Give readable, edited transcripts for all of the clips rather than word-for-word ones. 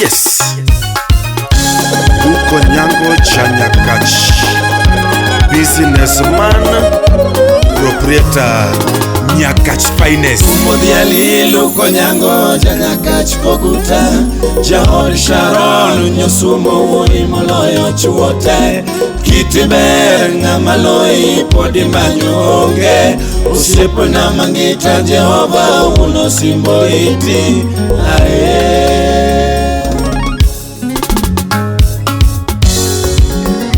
Yes. Luko Nyango Chanyakach. Businessman, proprietor, Nyakach Finest. Modhiali Luko Nyango Janyakach Koguta Jaod Sharon Nyosumo wuoyi moloyo chuo te. Kiti ber ng'ama loyi pod imanyo onge. Osiepna mangita Jehova uno simbo iti ae.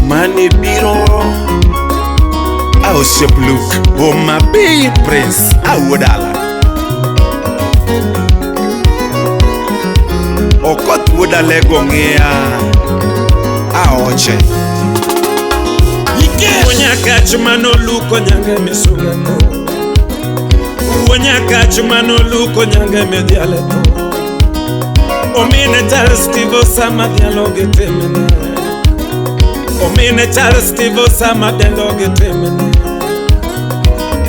Mani biro Osiep Luke Homa Bay Prince Awuodala. Okoth wuod Alego ng'iya aoche. Wuonyakach manoluko nyange misunge ko. Wuonyakach manoluko nyange midhiale tho. Omine Charles Steve Osama dhialo gi timne. Omine Charles Steve Osama dendo gi timne.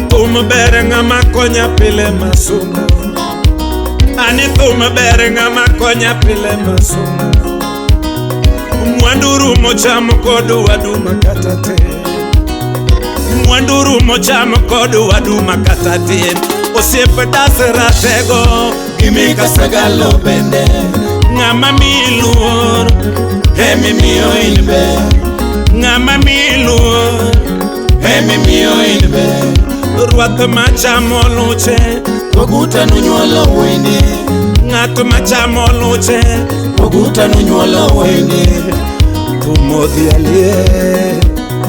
Thum ber ng'ama konya pile masungo. Ani thum ber ng'ama konya pile masungo. Mwandu rumo cham kod wadu makata tin. Mwandu rumo cham kod wadu makata tin. Osiep das ratego Gimika Sagalo bende ng'ama miyi luor, emi miyo in be. Ng'ama miyi luor, Emi miyo in be. Rwath machamo luche, Koguta nunyuolo wuoyini. Ng'at machamo luche, Koguta nunyuolo wuoyini. Thum odhialie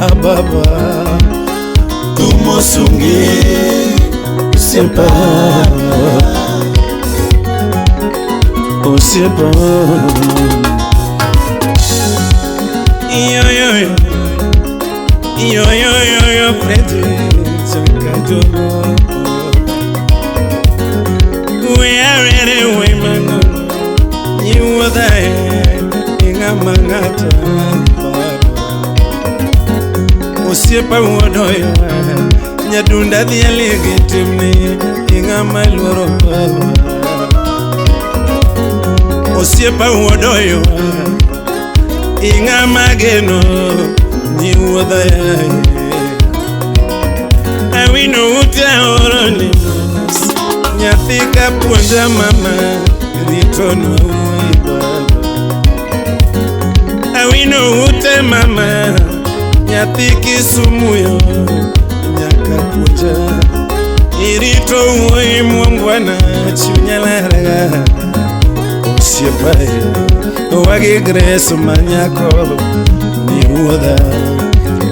ababa. Thum osungi osiepa. Osiepa. Yo yo yo. Yo yo yo yo Freddy Chakajogo. We are ready we mango. You were there ingama ng'ato baba. Osiepa wuodoyo nyadunda dhiali gi timni ing'ama luoro baba. Osiepa wuodoyo ing'ama geno ni wuodha yaye. Awino ute aoro ni mos nyathi ka puonja mama ritonwa wuoyi baba. Awino ute mama nyathi Kisumu yo nyaka puonja irito wuoyi muongwana chunya laraga. Osiepa owagi Grace manyako ni wuodha.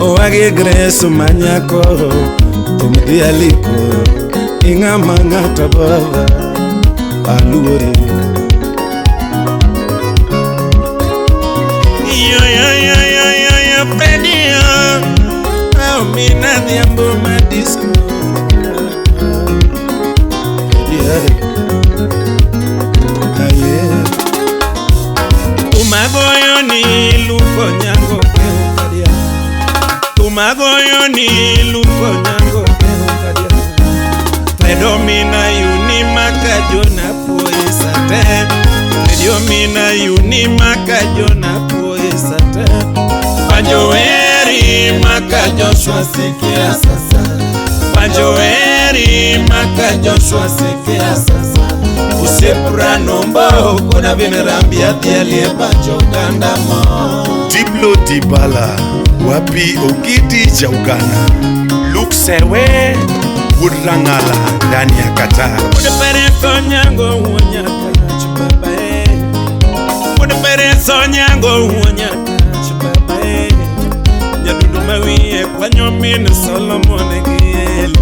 Owagi Grace manyako thum dhialiko ing'ama ng'ato baba aluori. Yo yo yo yo yo yo Freddy yo Amina Adhiambo ma disco. Freddy aye. Tumagoyo ni Luko Nyango kadia. Tumagoyo ni Luko Nyango kadia. Fredomina yuni makajona poesate. Fredomina yuni makajona poesate. Panjoeri maka Joshua sikia sasa. Panjoeri maka Joshua sikia sasa. Usiepra nombo kona vinerambia dhialie banjo ganda mo. Diplo Dibala wapi Ogidi ja Uganda. Luke Sewe wuod Rang'ala ndani ya Qatar. Wuod Pereso Nyango wuo Nyakach baba e. Wuod Pereso Nyango wuo Nyakach baba e. Nyadundo mawiye kwanyo min Solomon gi Eli.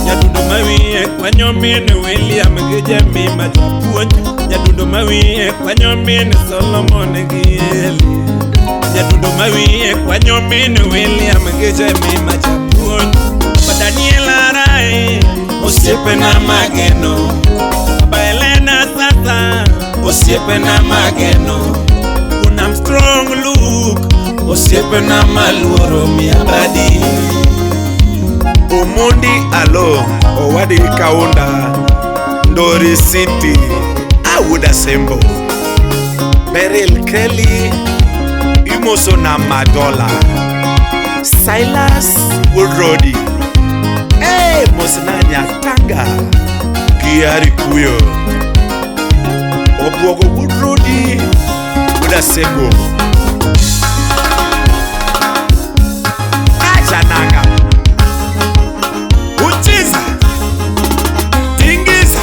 Nyadundo mawiye kwanyo min William gi Jemima japuonj. Nyadundo mawiye kwanyo min Solomon gi Eli. Nyadundo mawiye kwanyo min William gi Jemima japuonj. Baba Daniela Rai Osiepena mageno. Baba Elena sasa Osiepena mageno. Unam strong look Osiepena maluoro miabadi. Omondi Alo owadgi Kaunda Ndori City Awuoda Sembo. Beryl Kelly imoso na Madola Silas Wurodi hey, mosna Nyatanga Kiari Kuyo Obwogo Wurodi Udasego Achananga Uchiza Tingiza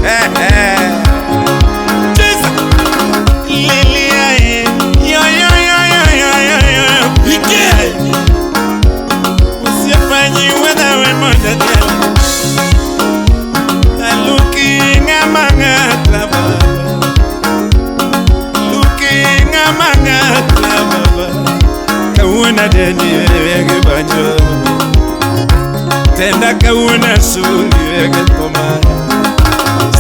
eh eh Chiza Lilia yo yo yo yo yo yo yo Ike Usiepanyi wena we moja tena Aluki ngamanga baba Luki ngamanga baba Kawuna deni wege banjo Tenda kawuna sungi wege tomaya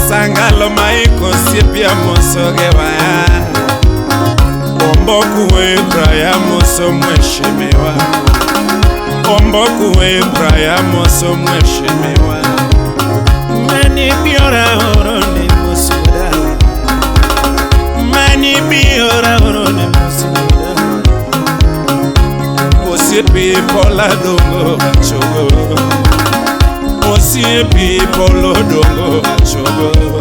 Sangalo maiko siepia mosoge waya Omboku we moso mheshimiwa Omboku we moso mheshimiwa Mani biora oro ni musuda Mani biora oro ni musuda Osiepi pola dongo achogo Osiepi polo dongo achogo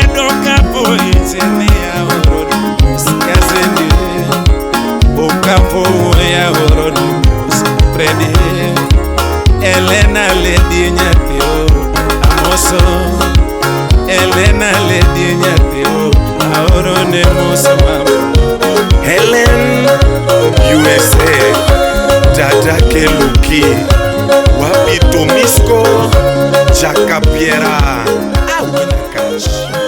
Edo kapo itene ya oro Skazeni Okapo ya oro Predi Elena lady nyatio Amoso Elena lady nyatio Aoro ne moso mama Helen USA Dada Keluki Wapi Tomisco Jakapiera Awinakash.